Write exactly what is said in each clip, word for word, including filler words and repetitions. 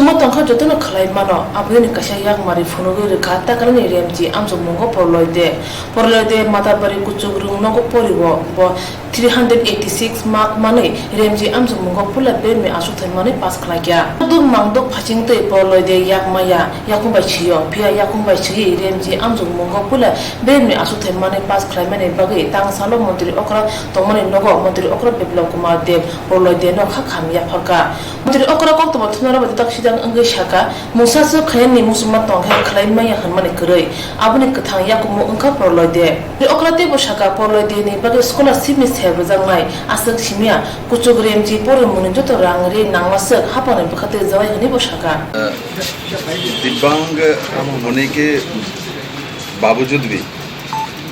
O tongkha jotono khlai mano, aboni kaisa yakmari phunugwi rwkha Takalani Remchi amjokmungo Porloi de. Porloi de Matabari Kuchukrung nogo porio bo three hundred eighty six mark manwi Remchi amjokmungo puila bermni aswk thai manwi pass khlaikha. Duk mangduk phachingtwi Porloi de yak maya, yakung bai sio, phiya yakung bai swiwi Remchi amjokmungo puila bermni aswk thai manwi pass khlaimani bagwi tangsalo montri okra tongmani nogo montri okra Biplab Kumar Deb Porloi de no kha kham yapharkha. Montri okra koktwma thumnarok bai taksijak wngwi sakha, mungsa swk khainani muchungma tongkhe khlai maya hwnmani kwrwi, aboni kwthang yakungma wngkha Porloi de. Montri okra teibo sakha, Porloi de ni bagwi scholarship ni sep rwjaknai aswk simya, kuchuk Remchi porimungni joto rang ri nangma swk haphangni bwkha twijlai hwnwibo sakha. दिव्यांग होने के बावजूद भी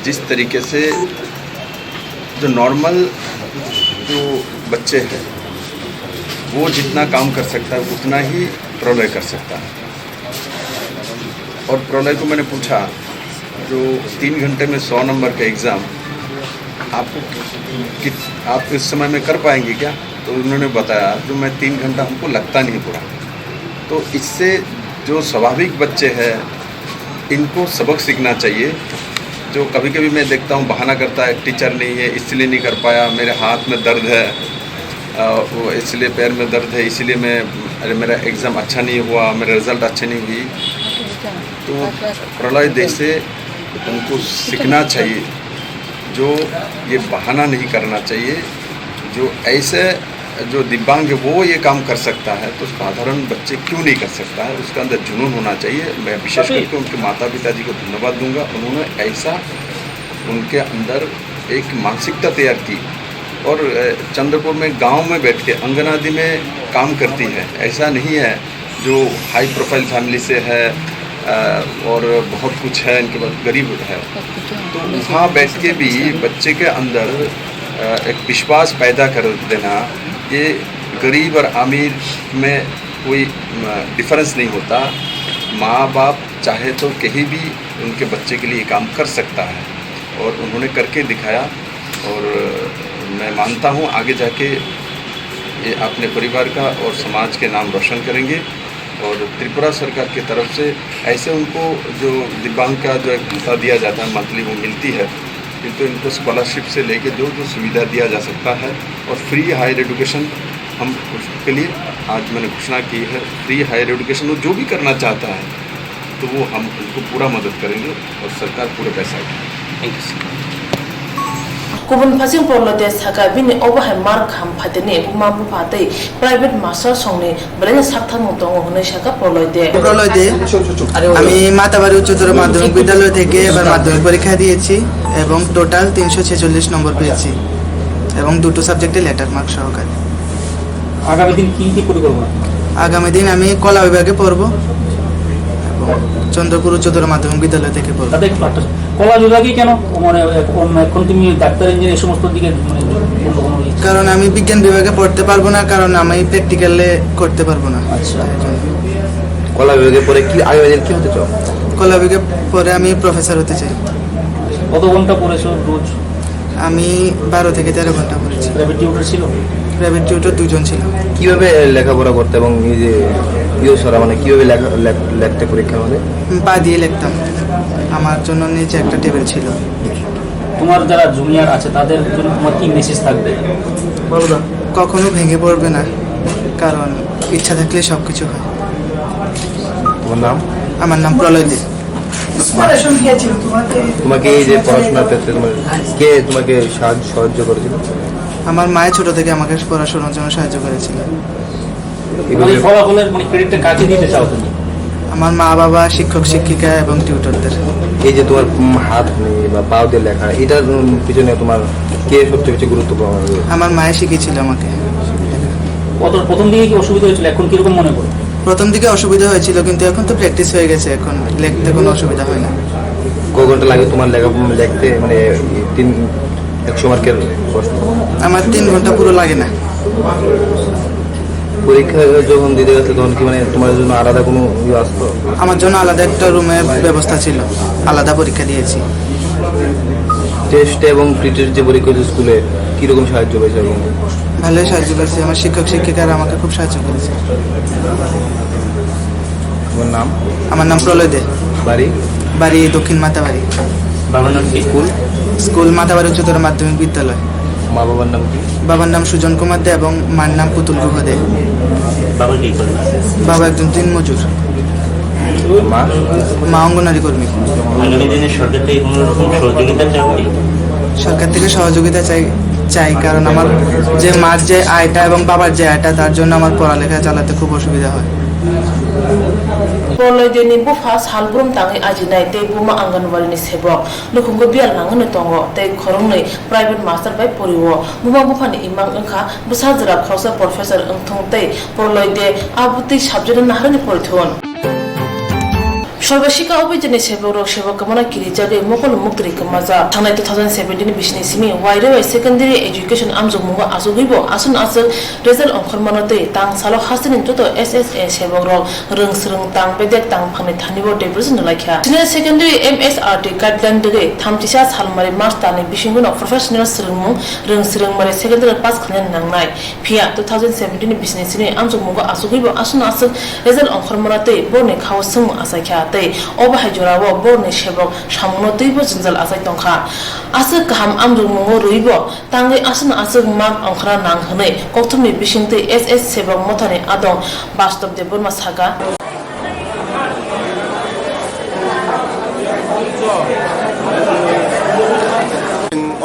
जिस तरीके से जो नॉर्मल जो बच्चे हैं, वो जितना काम कर सकता है, उतना ही प्रलय कर सकता है। और प्रलय को मैंने पूछा, जो तीन घंटे में सौ नंबर का एग्ज़ाम, आपको कित-, आप इस समय में कर पाएंगे क्या? तो उन्होंने बताया, जो मैं तीन घंटा हमको लगता नहीं पूरा। तो इससे जो स्वाभाविक बच्चे हैं, इनको सबक सीखना चाहिए। जो कभी-कभी मैं देखता हूँ, बहाना करता है, "टीचर नहीं है, इसलिए नहीं कर पाया, मेरे हाथ में दर्द है, अ, वो इसलिए पैर में दर्द है, इसीलिए मैं, अरे, मेरा एग्ज़ाम अच्छा नहीं हुआ, मेरा रिजल्ट अच्छा नहीं हुई।" तो प्रलय जैसे उनको सीखना चाहिए, जो ये बहाना नहीं करना चाहिए, जो ऐसे जो दिव्यांग है, वो ये काम कर सकता है, तो साधारण बच्चे क्यों नहीं कर सकता है? उसके अंदर जुनून होना चाहिए। मैं विशेष करके उनके माता पिता जी को धन्यवाद दूंगा, उन्होंने ऐसा उनके अंदर एक मानसिकता तैयार की। और, अ, चंद्रपुर में गांव में बैठ के आंगनबाड़ी में काम करती है। ऐसा नहीं है जो हाई प्रोफाइल फैमिली से है, अ, और बहुत कुछ है, इनके पास गरीब है, तो वहाँ बैठ के भी बच्चे के अंदर, अ, एक विश्वास पैदा कर देना, ये गरीब और अमीर में कोई, अ, डिफरेंस नहीं होता। माँ बाप चाहे तो कहीं भी उनके बच्चे के लिए काम कर सकता है, और उन्होंने करके दिखाया। और मैं मानता हूँ, आगे जाके ये अपने परिवार का और समाज के नाम रोशन करेंगे। और त्रिपुरा सरकार की तरफ से ऐसे उनको जो दिव्यांग का जो एक भत्ता दिया जाता है मंथली, वो मिलती है, किंतु इनको स्कॉलरशिप से लेके जो जो सुविधा दिया जा सकता है, और फ्री हायर एजुकेशन हम उसके लिए आज मैंने घोषणा की है। फ्री हायर एजुकेशन वो जो भी करना चाहता है, तो वो हम उनको पूरा मदद करेंगे और सरकार पूरे पैसा उठाएगी। Thank you, sir. Kubun phasing Porloi de sakha, bini obo hai mar kham phaitani buma bupha tei private master songni belai sakthangmung tongo hwnwi sakha Porloi de. প্রলয় দে। আমি মাতাবাড়ি উচ্চতর মাধ্যমিক বিদ্যালয় থেকে এবার মাধ্যমিক পরীক্ষা দিয়েছি এবং টোটাল তিনশো ছেচল্লিশ নম্বর পেয়েছি এবং দুটো সাবজেক্টে লেটার মার্ক সহকারে। আগামী দিন কি কি পরিকল্পনা? আগামী দিন আমি কলা বিভাগে পড়ব এবং চন্দ্রপুর উচ্চতর মাধ্যমিক বিদ্যালয় থেকে পড়ব। দাদা, একটু একটা, কলা বিভাগে কেন, মানে, এখন, এখন তুমি ডাক্তার, ইঞ্জিনিয়ার, এই সমস্ত দিকে, মানে, কোনো, কোনো ইচ্ছে? কারণ আমি বিজ্ঞান বিভাগে পড়তে পারবো না, কারণ আমি প্র্যাকটিক্যালে করতে পারবো না। আচ্ছা। কলা বিভাগে পড়ে কি, আগামী দিন কি হতে চাও? কলা বিভাগে পড়ে আমি প্রফেসর হতে চাই। কত ঘন্টা পড়েছো রোজ? আমি বারো থেকে তেরো ঘন্টা পড়েছি। প্রাইভেট টিউটর ছিল? প্রাইভেট টিউটর দুজন ছিল। কিভাবে লেখাপড়া করতে এবং এই যে ইয়ে ছাড়া, মানে, কিভাবে লেখা, লেখ-, লেখতে পরীক্ষার হলে? আমি পা দিয়ে লিখতাম। আমার জন্য নিচে একটা টেবিল ছিল। তোমার যারা জুনিয়র আছে, তাদের জন্য তোমার কি মেসেজ থাকবে? কখনো ভেঙে পড়বে না, কারণ ইচ্ছা থাকলে সব কিছু হয়। তোমার নাম? আমার নাম প্রলয় দে। তোমাকে এই যে পড়াশোনার ক্ষেত্রে তোমার কে তোমাকে সাহায্য, সাহায্য করেছিল? আমার মায়ে ছোট থেকে আমাকে পড়াশোনার জন্য সাহায্য করেছিল। মানে, এই ফলাফলের, মানে, ক্রেডিটটা কাকে দিতে চাও তুমি? আমার মা, বাবা, শিক্ষক, শিক্ষিকা এবং টিউটরদের। এই যে তোমার, উম, হাত নেই বা পাও দিয়ে লেখা, এটার, উম, পিছনে তোমার কে সবচেয়ে বেশি গুরুত্ব প্রদান করে? আমার মায়ে শিখিয়েছিল আমাকে। কত, প্রথম দিকে কি অসুবিধা হয়েছিল, এখন কিরকম মনে পড়ে? প্রথম দিকে অসুবিধা হয়েছিল, কিন্তু এখন তো প্র্যাকটিস হয়ে গেছে, এখন লিখতে কোনো অসুবিধা হয় না। ক ঘন্টা লাগে তোমার লেখা, লেখতে, মানে, তিন, একশো মার্কের প্রশ্ন? আমার তিন ঘন্টা পুরো লাগে না। পরীক্ষা যখন দিতে গেছে, তখন কি, মানে, তোমার জন্য আলাদা কোনো ইয়ে আসতো? আমার জন্য আলাদা একটা রুমের ব্যবস্থা ছিল, আলাদা পরীক্ষা দিয়েছি। টেস্ট এবং প্রি টেস্ট যে পরীক্ষা হচ্ছে স্কুলে, কীরকম সাহায্য পেয়েছে এবং? ভালোই সাহায্য করেছে, আমার শিক্ষক শিক্ষিকারা আমাকে খুব সাহায্য করেছে। তোমার নাম? আমার নাম প্রলয় দে। বাড়ি? বাড়ি দক্ষিণ মাতাবাড়ি। বাবার নাম কি? স্কুল? স্কুল মাতাবাড়ি উচ্চতর মাধ্যমিক বিদ্যালয়। মা বাবার নাম কি? বাবার নাম সুজন কুমার দে এবং মার নাম পুতুল গুহ দে। বাবা কি করেন? বাবা একজন দিনমজুর। মা? মা অঙ্গনারী কর্মী। আগামী দিনে সরকার থেকে কোনো রকম সহযোগিতা চাও কি? সরকার থেকে সহযোগিতা চাই, চাই, কারণ আমার যে মার যে আয়টা এবং বাবার যে আয়টা, তার জন্য আমার পড়ালেখা চালাতে খুব অসুবিধা হয়। Proloi Deni bupha salbrum tangwi ajinai tei buma Anganwadi ni sebok. Nukhungo biyal nangwi tongo tei khoroknwi private master bai porio. Buma buphani imang wngkha bwsa jwra khoroksa professor wngthung tei Proloi De a bwtwi subject no naharani porithun. Sorbashika Abhijani sebakrok sebok kwmana kirijagwi mokol muktri kwmajak. Thangnai two thousand seventeen bisini simi Wairewai Secondary Education amjokmungo achugwibo aswk aswk result ongkhormano tei tang salo hasteni joto S S A sebakrok rwng swrwng tang bedek tang phangni thanibo depression no laikha. Senior Secondary M S R T guideline dwgwi thamchisa salmari March talni bisingono professional swrwngmung rwng swrwngmari secondary pass khlaina nangnai. Phiya two thousand seventeen ni bisini sini amjokmungo achugwibo aswkno aswk result ongkhormano tei borni khao swngmung achaikha tei obo hai jorao borni sebok samungno twibo jwngjal achai tongkha. Aswk kaham amjokmungo rwibo tangwi aswkno aswk mark ongkhorna nang hwnwi kokthumni bisingtwi S S sebok mothani adong Bastob Debbarma saka.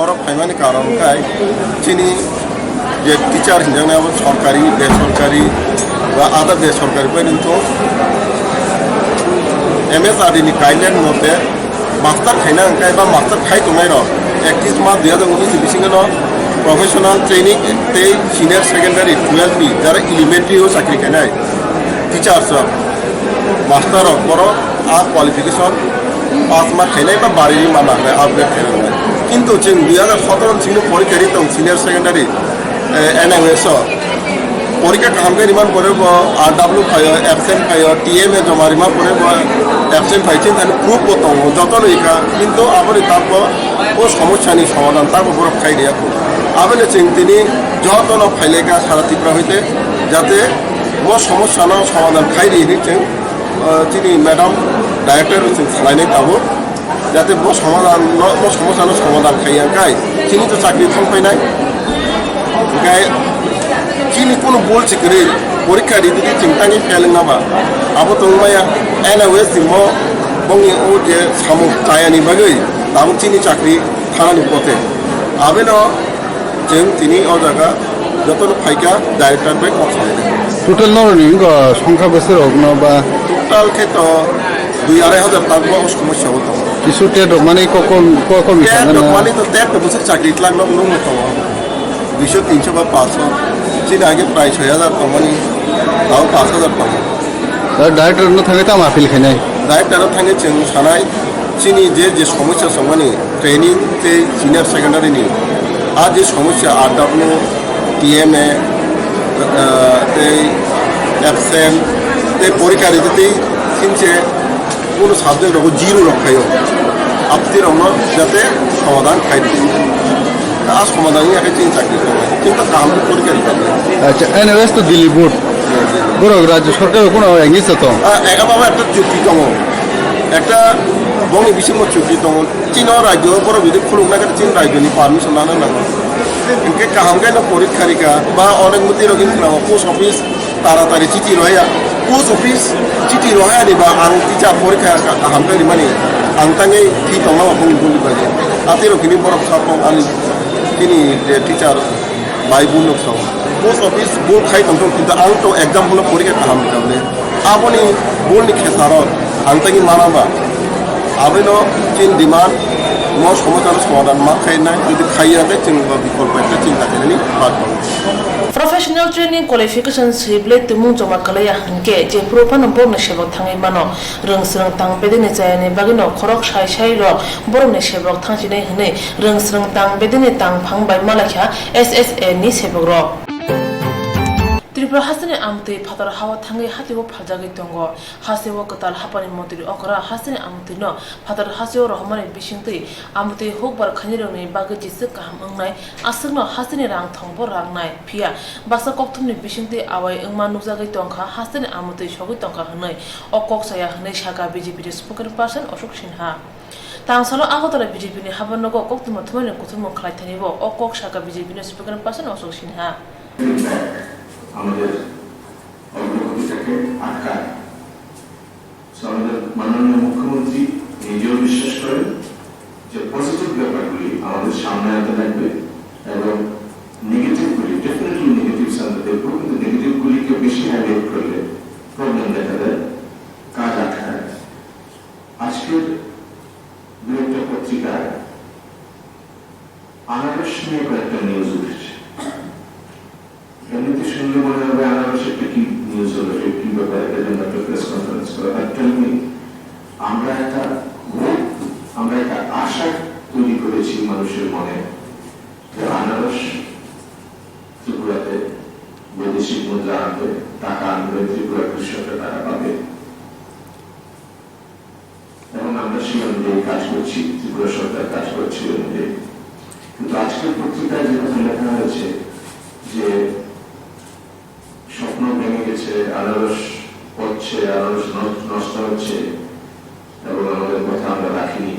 Oro phaimani karon khai chini je teacher hinjaknai abo sorkari, besorkari ba other besorkari bai wngtong. M S R D ni guideline mote master khaina hwnkhe ba master khai tongnai rok ektis March dui hazar unis ni bisingo no professional training tei senior secondary, twelve ni jara elementary o chakri khainai teachers rok, master rok borok a qualification pass ma khainai ba bari ma nangnai, upgrade khainai. Kintu chwng dui hazar sotoro ni sini porikha ri tong senior secondary, eh, N M S o. Porikha kaham khe riman pore bo R W phaio, absent phaio, T M A joma rima pore bo absent phai chin thani proof bo tongo, joto no ikha, kintu aboni tak bo o somosya ni somadan tak bo borok khai riya kho. Aboni chwng tini joto no phaileka sara Tripura hoite jate bo somosya no somadan khai ri hinwi chwng, eh, chini madam director chwng salainai tabuk. Jate bo somadan no, bo somosya no somadan khaiya kai, chini to chakri thang painai. Hingkai chini kono bol chikri porikha di di ching tangi fail na ba. Abo tong maya N O S mo bongni o je samung tayani bagwi tabuk chini chakri thanani pote. Abeno Chwng tini o jaga jotono phaikha director bai kok salai. Total noroni wngkha songkha bwswk rokno ba? Total khe to dui arai hazar tak bo somosya o tongo. Kisu tet rok mani kok kok kok kok tet rok mani to tet to bwswk chakri tlak nok nung tongo. Duiso tinso ba panso. Chini age prai soi hazar tongmani, tao panch hazar tongo. Director no thangwi tamo appeal khainai? Director no thangwi chwng sanai chini je je somosya songmani training tei senior secondary ni a je somosya R W, T M A, ah, tei absent tei porikha ri tei sinche Kono subject rogo zero rok phaio. Aboni rokno jate somadan khai di. A somadan wngya khe chini chakri tongnai. Kintu kaham khe porikha rwkha. Acha, N O S to Delhi board. Borok rajya sarkar kono engage to tong. Ah, eka baba ekta chukti tongo. Ekta bongni bisingo chukti tongo. Chini o rajya borok bidi khulukna khe chini rajya ni permission nana nango. Hingke kaham khe no porikha rika ba onek muti rok wngkha post office Taratari chiti rohaya, post office chiti rohaya ni ba ang teacher porikha ka-, kaham khe rimani ang tangwi thi tongma boni boni bagwi. Atiro kini borok sapong ani kini je teacher bai bun nok sao. Post office bun khai tongthok kintu ang to exam holo porikha kaham ni tamni. Aboni bun ni khesaro ang tangwi mana ba. Abino chin demand mo somosa no somadan ma khai nai, jodi khaiya khe chwng bo bikolpo ekta chinta khainani bad tongo. Professional training qualification swible tumung joma kalaya hwnkhe je phuru phano borokni sebok thangwi mano. Rwng swrwng tang bedekni chayani bagwino khorok sai sai rok borokni sebok thangchinai hwnwi rwng swrwng tang bedekni tang phang bai malakha S S A ni sebok rok. Tripura hasteni amtwi phatar hao thangwi hatio phaljagwi tongo. Hasteo kwtal haphani montri okra hasteni amtwino phatar hasteo rohormani bisingtwi amtwi hukbar khainirokni bagwi jiswk kaham wngnai, aswkno hasteni rang thongbo rangnai. Phiya baksa kokthumni bisingtwi awai wngma nukjagwi tongkha, hasteni amtwi sogwi tongkha hwnwi o kok saya hwnwi sakha B J P ni spokesperson Ashok Sinha. Tangsalo Agartala B J P ni habarnogo koktwma thumani kuthumung khlaithani bo o kok sakha B J P ni spokesperson Ashok Sinha. আমাদের অগ্রগতিটাকে আটকায়। So, আমাদের মাননীয় মুখ্যমন্ত্রী নিজেও বিশ্বাস করেন যে পজিটিভ ব্যাপারগুলি আমাদের সামনে আনতে লাগবে এবং নেগেটিভগুলি, ডেফিনেটলি নেগেটিভস আমরা দেখবো, কিন্তু নেগেটিভগুলিকে বেশি হাইলাইট করলে প্রবলেম দেখা দেয়, কাজ আটকায়। আজকের দু একটা পত্রিকায় আনারস নিয়ে কয়েকটা নিউজ উঠেছে। এমনিতে শুনলে মনে হবে আনারস একটা কি নিউজ হলো, এটা কি ব্যাপার, এটার জন্য একটা প্রেস কনফারেন্স করা। But tell me, আমরা একটা হোপ, আমরা একটা আশা তৈরি করেছি মানুষের মনে যে আনারস ত্রিপুরাতে বৈদেশিক মুদ্রা আনবে, টাকা আনবে, ত্রিপুরা কৃষকরা টাকা পাবে। এবং আমরা সেই অনুযায়ী কাজ করছি, ত্রিপুরা সরকার কাজ করছে এই অনুযায়ী। কিন্তু আজকের পত্রিকায় যে কথা লেখা হয়েছে যে স্বপ্ন ভেঙে গেছে, আনারস পচছে, আনারস ন-, নষ্ট হচ্ছে এবং আমাদের কথা আমরা রাখিনি,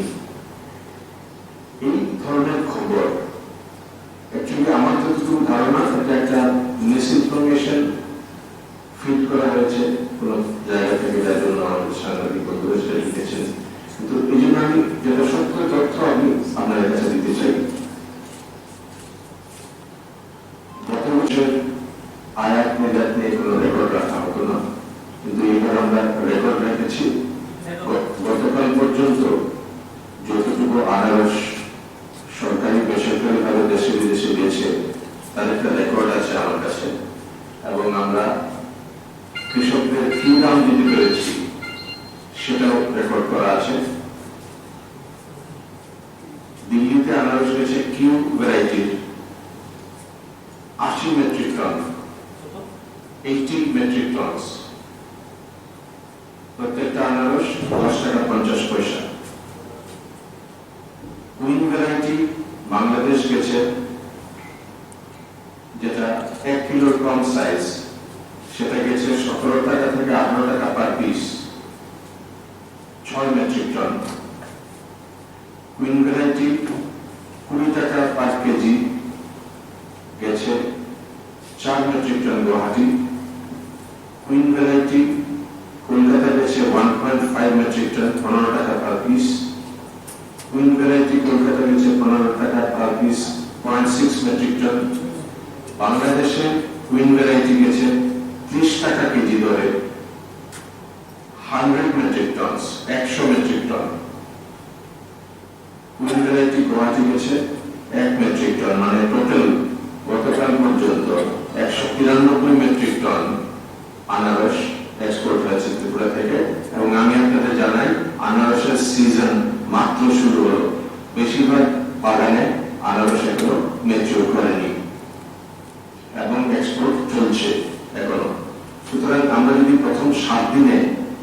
এই ধরনের খবর অ্যাকচুয়ালি আমার যতটুকু ধারণা এটা একটা মিসইনফরমেশন ফিড করা হয়েছে কোনো জায়গা থেকে, যার জন্য আমাদের সাংবাদিক বন্ধুরা সেটা লিখেছেন। কিন্তু এই জন্য আমি যেটা সত্য তথ্য আমি আপনাদের কাছে দিতে চাই। গত বছর আয়াত নির্যাত নিয়ে কোনো রেকর্ড রাখা হতো না, কিন্তু এবার আমরা রেকর্ড রেখেছি। গ-, গতকাল পর্যন্ত যতটুকু আনারস সরকারি বেসরকারিভাবে দেশে বিদেশে গেছে, তার একটা রেকর্ড আছে আমার কাছে, এবং আমরা কৃষকদের কি দাম দিতে পেরেছি সেটাও রেকর্ড করা আছে। দিল্লিতে আনারস গেছে কিউ ভ্যারাইটির আশি মেট্রিক টন, এইটি মেট্রিক টনস। প্রত্যেকটা আনারস দশ টাকা পঞ্চাশ পয়সা। কুইন ভ্যারাইটি বাংলাদেশ গেছে, যেটা এক কিলোর কম সাইজ, সেটা গেছে সতেরো টাকা থেকে আঠারো টাকা পার পিস, ছয় মেট্রিক টন। কুইন ভ্যারাইটি কুড়ি টাকা পার কেজি গেছে, চার metric ton Guwahati. Queen variety Kolkata গেছে one point five metric ton, পনেরো টাকা per piece. Queen variety Kolkata গেছে পনেরো টাকা per piece, point six metric ton. বাংলাদেশে কুইন ভ্যারাইটি গেছে ত্রিশ টাকা কেজি দরে, হান্ড্রেড মেট্রিক টনস, একশো metric ton. Queen variety Guwahati গেছে এক মেট্রিক টন, মানে টোটাল গতকাল পর্যন্ত একশো তিরানব্বই মেট্রিক টন আনারস এক্সপোর্ট হয়েছে ত্রিপুরা থেকে। এবং আমি আপনাদের জানাই, আনারসের সিজন মাত্র শুরু হলো। বেশিরভাগ বাগানে আনারস এখনো ম্যাচিওর করেনি এবং এক্সপোর্ট চলছে এখনো। সুতরাং আমরা যদি প্রথম সাত দিনে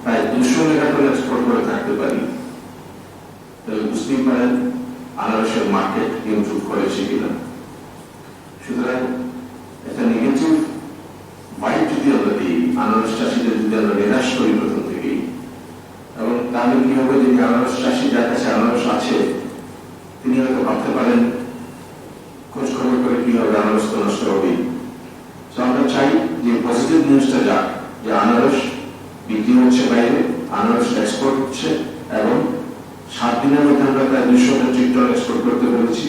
প্রায় দুশো মেগাটন এক্সপোর্ট করে থাকতে পারি, তাহলে বুঝতেই পারেন আনারসের মার্কেট ইমপ্রুভ করেছে কিনা। সুতরাং একটা নেগেটিভ ভাইব যদি আমরা দিই, আনারস চাষিদের যদি আমরা নিরাশ করি প্রথম থেকেই, এবং তাহলে কি হবে, যদি আনারস চাষি যার কাছে আনারস আছে, তিনি হয়তো ভাবতে পারেন, খোঁজ খবর করে কি হবে, আনারস তো নষ্ট হবেই। তো আমরা চাই যে পজিটিভ নিউজটা যাক, যে আনারস বিক্রি হচ্ছে বাইরে, আনারস এক্সপোর্ট হচ্ছে, এবং সাত দিনের মধ্যে আমরা প্রায় দুশো মেট্রিক টন এক্সপোর্ট করতে পেরেছি।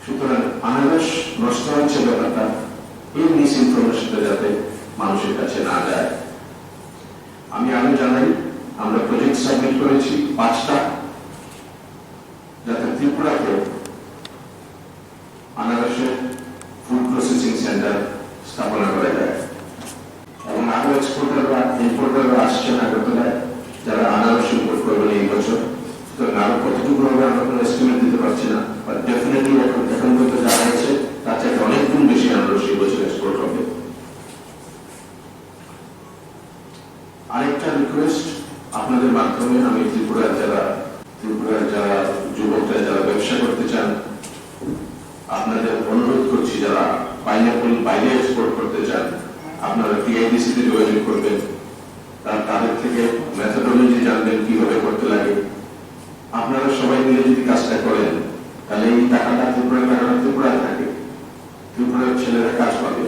সুতরাং আনারস নষ্ট হচ্ছে ব্যাপারটা, এই মিসইনফরমেশনটা যাতে মানুষের কাছে না যায়। আমি আরো জানাই, আমরা প্রজেক্ট সাবমিট করেছি পাঁচটা, যাতে ত্রিপুরাতে আনারসের ফুড প্রসেসিং সেন্টার স্থাপনা করা যায়। এবং আরো এক্সপোর্টার বা ইম্পোর্টাররা আসছেন আগরতলায়, যারা আনারস ইম্পোর্ট করবেন এই বছর। সুতরাং আরো কতটুকু হবে আমরা কোনো এস্টিমেট দিতে পারছি না, বাট ডেফিনেটলি এখন, এখন পর্যন্ত যা হয়েছে তার চাইতে অনেক গুণ বেশি আনারস এই বছর এক্সপোর্ট হবে। আমি ত্রিপুরার যারা, ত্রিপুরার যারা যুবকরা যারা ব্যবসা করতে চান, আপনাদের অনুরোধ করছি, যারা পাইনাপল বাইরে এক্সপোর্ট করতে চান, আপনারা টিআইডিসি তে যোগাযোগ করবেন। তার, তাদের থেকে মেথোডোলজি জানবেন, কিভাবে করতে লাগে। আপনারা সবাই মিলে যদি কাজটা করেন, তাহলে এই টাকাটা ত্রিপুরা, টাকাটা ত্রিপুরায় থাকে, ত্রিপুরার ছেলেরা কাজ পাবে।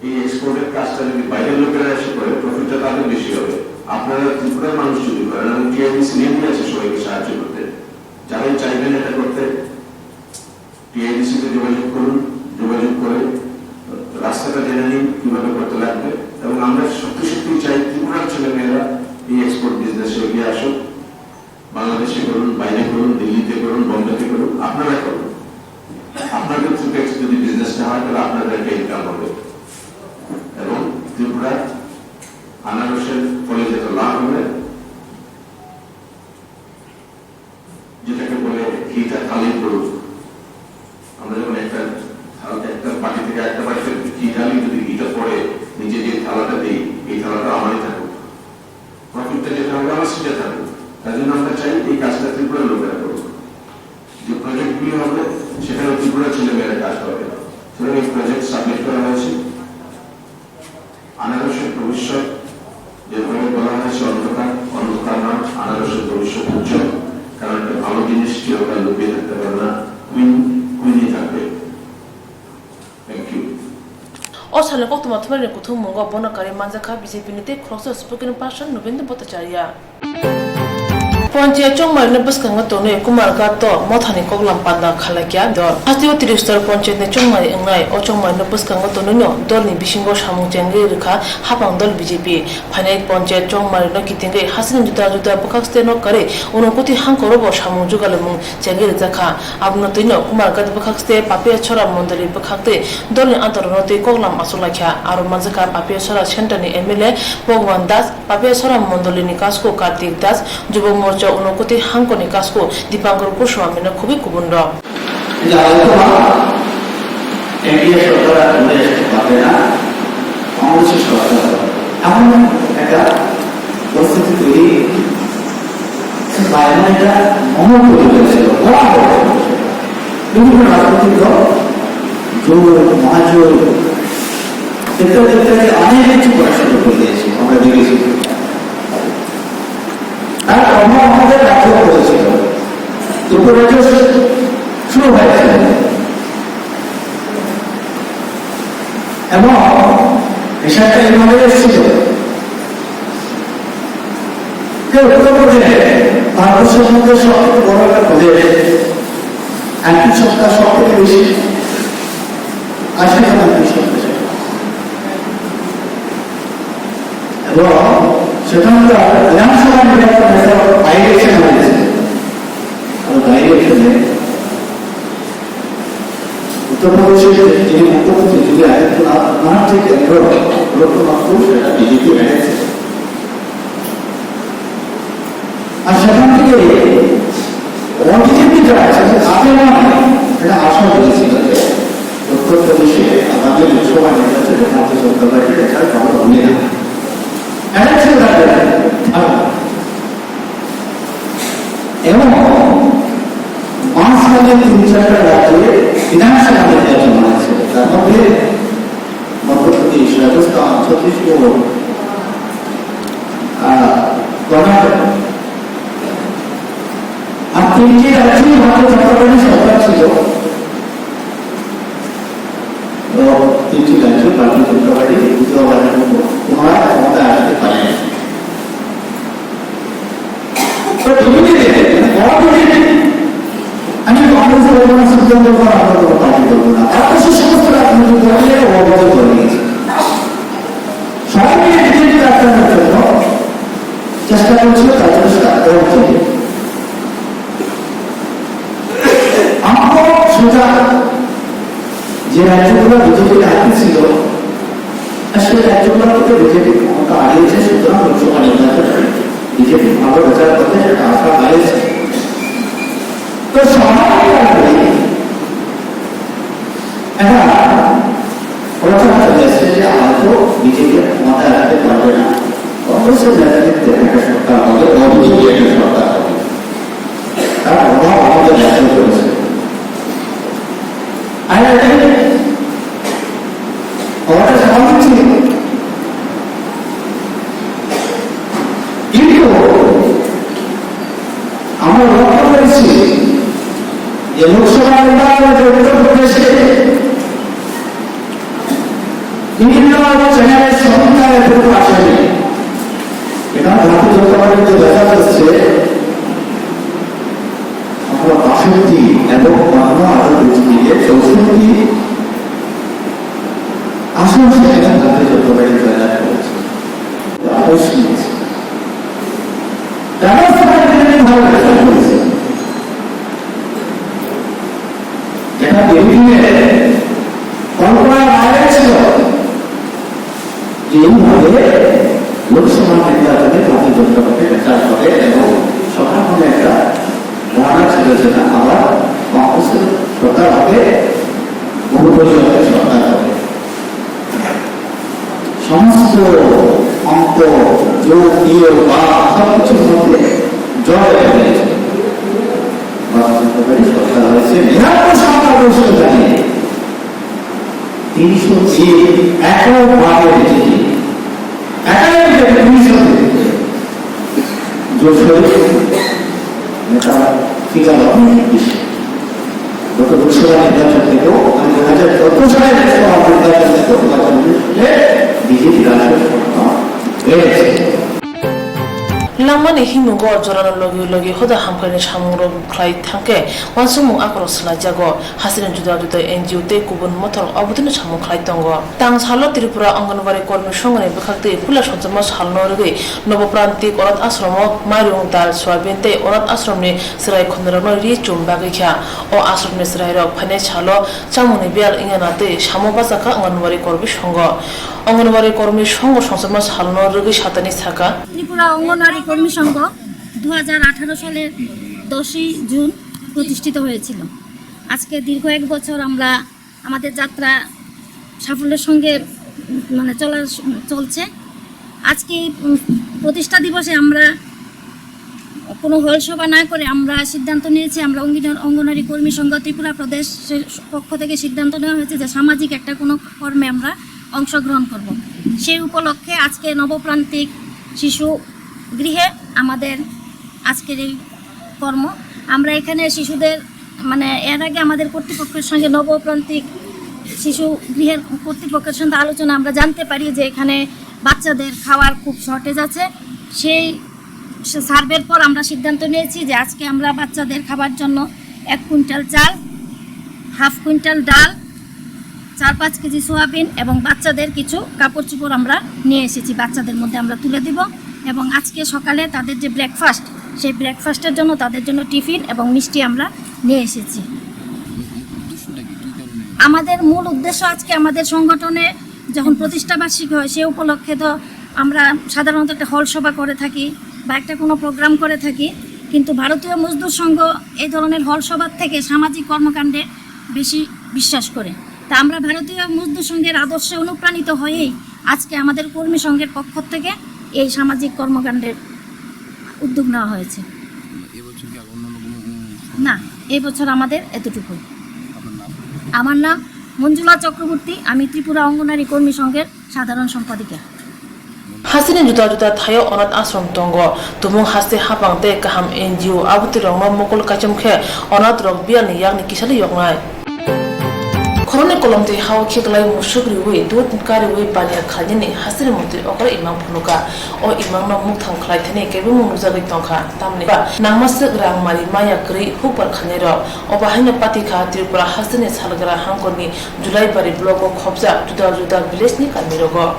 এই এক্সপোর্টের কাজটা যদি বাইরের লোকেরা এসে করে, প্রফিটটা তাদের বেশি হবে। আপনারা ত্রিপুরার মানুষ যদি করেন, এবং টিআইডিসি রেডি আছে সবাইকে সাহায্য করতে। যারাই চাইবেন এটা করতে, টিআইডিসি তে যোগাযোগ করুন, যোগাযোগ করে রাস্তাটা জেনে নিন কিভাবে করতে লাগবে। এবং আমরা সত্যি সত্যি চাই ত্রিপুরার ছেলে মেয়েরা এই এক্সপোর্ট বিজনেসে এগিয়ে আসুক। বাংলাদেশে করুন, বাইরে করুন, দিল্লিতে করুন, বোম্বেতে করুন, আপনারা করুন। আপনাদের থ্রু যদি বিজনেসটা হয়, তাহলে আপনাদের একটা ইনকাম হবে। এবং ত্রিপুরা আনারসের ফলে যেটা লাভ হবে, যেটাকে বলে ঘিটা থালি প্রুফ। আমরা যখন একটা থাল, একটা বাটি থেকে একটা বাটিতে ঘি ঢালি, যদি ঘিটা পড়ে নিচে যে থালাটা দিই, এই থালাটা আমারই থাকুক, প্রফিটটা যেটা হবে আমার সেটা থাকুক। তার জন্য আমরা চাই এই কাজটা ত্রিপুরার লোকেরা করুক। যে প্রজেক্টগুলি হবে, সেখানে ত্রিপুরার ছেলে মেয়েরা কাজ পাবে। সুতরাং এই প্রজেক্ট সাবমিট করা হয়েছে। আনারসের ভবিষ্যৎ যেভাবে বলা হয়েছে অন্ধকার, অন্ধকার নয়, আনারসের ভবিষ্যৎ উজ্জ্বল। কারণ একটা ভালো জিনিস চিরকাল লুকিয়ে থাকতে পারে না, কুইন কুইনই থাকবে। Thank you. O salni koktwma thumnairokni kuthummungo bono karwi manjakha B J P ni tei khoroksa spokesperson Nobendra Bhattacharya. Ponchayat Chongmarino bwskango tonwi Kumarghat to mothani koklam panda khlaikha dol. Hasteo Tristor Ponchayatni chongmari wngnai. O chongmarino bwskango tonwino dolni bisingo samung chengwi rwkha hapang dol B J P. Phainai Ponchayat Chongmarino kitingwi hasteni juda juda bwkhaksteno karwi unokoti hangkorobo samung jugalimung chengwi rwjakha. Abono twino Kumarghat bwkhakste Papia Chora Mondoli bwkhaktwi dolni antarono twi koklam achuklaikha. Aro manjakha Papia Chora Centre ni M L A Bhagwan Das, Papia Chora Mondoli ni kasku Kartik Das, Jubo Morcha Unokoti Hangko ni kasku Dipankar Goswami no khubui kubun rok. এটা হয়তো বা এনডিএ সরকার আর কংগ্রেস পাবে না, কংগ্রেসের সরকার হবে। এমন একটা পরিস্থিতি তৈরি হয়েছে, বাইরে একটা মহল তৈরি হয়েছিল, বড় বড় হয়েছিল। বিভিন্ন রাজনৈতিক দল, জোট, মহাজোট, ইত্যাদি ইত্যাদি অনেক কিছু করা শুরু করে দিয়েছে, আমরা দেখেছি। তার প্রভাব আমাদের রাজ্যেও পড়েছিল। দুটো রাজ্য শুরু হয়েছিল এবং হিসাবটা এইভাবে এসেছিল। যে উত্তর প্রদেশে ভারতবর্ষের মধ্যে সব থেকে বড় একটা প্রদেশ, একই সরকার সব থেকে বেশি, আশি শতাংশ সব থেকে। এবং সেখানকার বিধানসভা নির্বাচন একটা বাই ইলেকশন হয়েছে। আর বাই ইলেকশনে উত্তর প্রদেশের যিনি মুখ্যমন্ত্রী, যিনি আদিত্যনাথ, ওনার যে কেন্দ্র গোরক্ষনাথপুর, সেটা বিজেপি হেরেছে। আর সেখান থেকে অবিজেপি যারা আছে, তাদের মনে একটা আশা হয়েছিল যে উত্তর প্রদেশে আগামী লোকসভা নির্বাচনে ভারতীয় জনতা পার্টির একটা ভালো ভূমিকা। এটা ছিল তাদের ধারণা। এবং মাঝখানে তিন চারটা রাজ্যে বিধানসভা নির্বাচন হয়েছে, তার মধ্যে মধ্যপ্রদেশ, রাজস্থান, ছত্তিশগড়, আহ, কর্ণাটক। আর তিনটি রাজ্যেই ভারতীয় জনতা পার্টি সরকার ছিল। তো তিনটি রাজ্যে ভারতীয় জনতা পার্টি দ্বিতীয়বারের মতো পুনরায় ক্ষমতায় আসতে পারেনি। তো বিরোধী দল, মানে, বড় বিরোধী দল, আমি কংগ্রেস বলবো না, সিপিএম বলবো না, আমরা কোনো পার্টি বলবো না। তারা তো সে সমস্ত রাজনৈতিক দল মিলে একটা বড় বিরোধী দল নিয়েছে। সবাই মিলে বিজেপি আটকানোর জন্য চেষ্টা করছিল, তার জন্য সেটা আটকানো হচ্ছে। আমরা সোজা যে রাজ্যগুলো বিজেপির হাতে ছিল, আর সেই রাজ্যগুলো থেকে বিজেপি ক্ষমতা হারিয়েছে, সুতরাং লোকসভা নির্বাচনে বিজেপি ভালো রেজাল্ট করবে, সেটা আশা বাড়িয়েছে। তো স্বাভাবিক কারণে একটা প্রচার চলে এসছে যে হয়তো বিজেপি ক্ষমতায় আসতে পারবে না, কংগ্রেসের নেতৃত্বে একটা সরকার হবে, যে লোকসভা নির্বাচনে যে উত্তর প্রদেশে বিভিন্ন চ্যানেলের সমন্বয়ে পুরো আসেনি। এটা ভারতীয় জনতা পার্টির যে লেখা হচ্ছে, আমরা বাষট্টি এবং বাহান্ন আসন জিতে চৌষট্টি আসন সেখানে ভারতীয় জনতা পার্টি জয়লাভ করেছে। এটা অবশ্যই আছে। তারা সেখানে ভালো রেজাল্ট করেছে। যেটা বিরোধীদের কল্পনার বাইরে ছিল যে এইভাবে লোকসভা নির্বাচনে ভারতীয় জনতা পার্টি বেকার হবে এবং সরকার কোনো একটা ধারণা ছিল যে না, আবার কংগ্রেসের সরকার হবে, বহুদলীয় একটা সরকার হবে। সমস্ত অঙ্ক, যোগ, বিয়োগ, ভাগ সবকিছুর মধ্যে জয় হয়ে গেছে। ভারতীয় জনতা পার্টি সরকার হয়েছে নিরানব্বই সংখ্যাগরিষ্ঠতা নিয়ে। তিনশো তিন একেবারে বিজেপি। একেবারে বিজেপি তিনশো তিন। জোর শরীর নেতা ফিগার অনেক বেশি। গত লোকসভা নির্বাচন থেকেও, মানে, দুই হাজার চোদ্দ সালের লোকসভা নির্বাচন থেকেও গত উনিশ সালে বিজেপি রাজ্য সরকার হয়েছে। Langmani himmungo jorano logi logi hoda hamkrai ni samung rok khlai thangkhe uansukmung akorok swlaijago. Hasteni juda juda N G O tei kubun mothor obodino samung khlai tongo. Tang salo Tripura Anganwadi Kormi Songho ni bwkhaktwi puila songchakma salno rwgwi Noboprantik Onath Ashromo mairung, dal, soyabin tei Onath Ashrom ni chwrai khunirokno ri chum bagwi kha. O ashrom ni chwrairok phainai salo chamungni biyal wngya na twi samo bachakha Anganwadi Kormi Songho. Anganwadi Kormi Songho songchakma salno rwgwi satani saka. Tripura অঙ্গনওয়াড়ি কর্মী সংঘ দু হাজার আঠারো সালের দশই জুন প্রতিষ্ঠিত হয়েছিল। আজকে দীর্ঘ এক বছর আমরা আমাদের যাত্রা সাফল্যের সঙ্গে, উম, মানে, চলার স-, চলছে। আজকে এই, উম, প্রতিষ্ঠা দিবসে আমরা কোনো হল সভা না করে আমরা সিদ্ধান্ত নিয়েছি, আমরা অঙ্গিন-, অঙ্গনওয়াড়ি কর্মী সংঘ ত্রিপুরা প্রদেশের পক্ষ থেকে সিদ্ধান্ত নেওয়া হয়েছে যে সামাজিক একটা কোনো কর্মে আমরা অংশগ্রহণ করব। সেই উপলক্ষে আজকে নবপ্রান্তিক শিশু গৃহে আমাদের আজকের এই কর্ম। আমরা এখানে শিশুদের, মানে, এর আগে আমাদের কর্তৃপক্ষের সঙ্গে, নবপ্রান্তিক শিশু গৃহের কর্তৃপক্ষের সঙ্গে আলোচনা, আমরা জানতে পারি যে এখানে বাচ্চাদের খাওয়ার খুব শর্টেজ আছে। সেই সার্ভের পর আমরা সিদ্ধান্ত নিয়েছি যে আজকে আমরা বাচ্চাদের খাবার জন্য এক কুইন্টাল চাল, হাফ কুইন্টাল ডাল, চার পাঁচ কেজি সোয়াবিন এবং বাচ্চাদের কিছু কাপড় চোপড় আমরা নিয়ে এসেছি, বাচ্চাদের মধ্যে আমরা তুলে দিব। এবং আজকে সকালে তাদের যে ব্রেকফাস্ট, সেই ব্রেকফাস্টের জন্য তাদের জন্য টিফিন এবং মিষ্টি আমরা নিয়ে এসেছি। উদ্দেশ্যটা কি? কী কারণে? আমাদের মূল উদ্দেশ্য, আজকে আমাদের সংগঠনে যখন প্রতিষ্ঠাবার্ষিকী হয়, সে উপলক্ষে তো আমরা সাধারণত একটা হল সভা করে থাকি বা একটা কোনো প্রোগ্রাম করে থাকি, কিন্তু ভারতীয় মজদুর সংঘ এই ধরনের হল সভার থেকে সামাজিক কর্মকাণ্ডে বেশি বিশ্বাস করে। তা আমরা ভারতীয় মজদুর সংঘের আদর্শে অনুপ্রাণিত হয়েই আজকে আমাদের কর্মী সংঘের পক্ষ থেকে এই সামাজিক কর্মকাণ্ডের উদ্যোগ নেওয়া হয়েছে। এবছর কি আর অন্যান্য কোনো, উম, না, এই বছর আমাদের এতটুকুই। আপনার নাম? আমার নাম মঞ্জুলা চক্রবর্তী, আমি ত্রিপুরা অঙ্গনারী কর্মী সংঘের সাধারণ সম্পাদিকা। Hasteni juda juda thaio Onath Ashram tongo. Tumung haste hapang tei kaham N G O abutwirokno mokol kaichom khe Onath rok biyalni yakni kisalo yoknai. Khoroknwi kolomtwi hao khiklai musuk riwi dut kariwi baniya khlainani hasteni motwi okra imang phunukha. O imangno mukthang khlai thani kebengmung nukjagwi tongkha. Tamni ba nangmaswk rang mari maya kwrwi hukbar khainairok. Obo haino patikha Tripura hasteni salgra hangkorni Julaibari block o khopjak juda juda village ni kami rogo.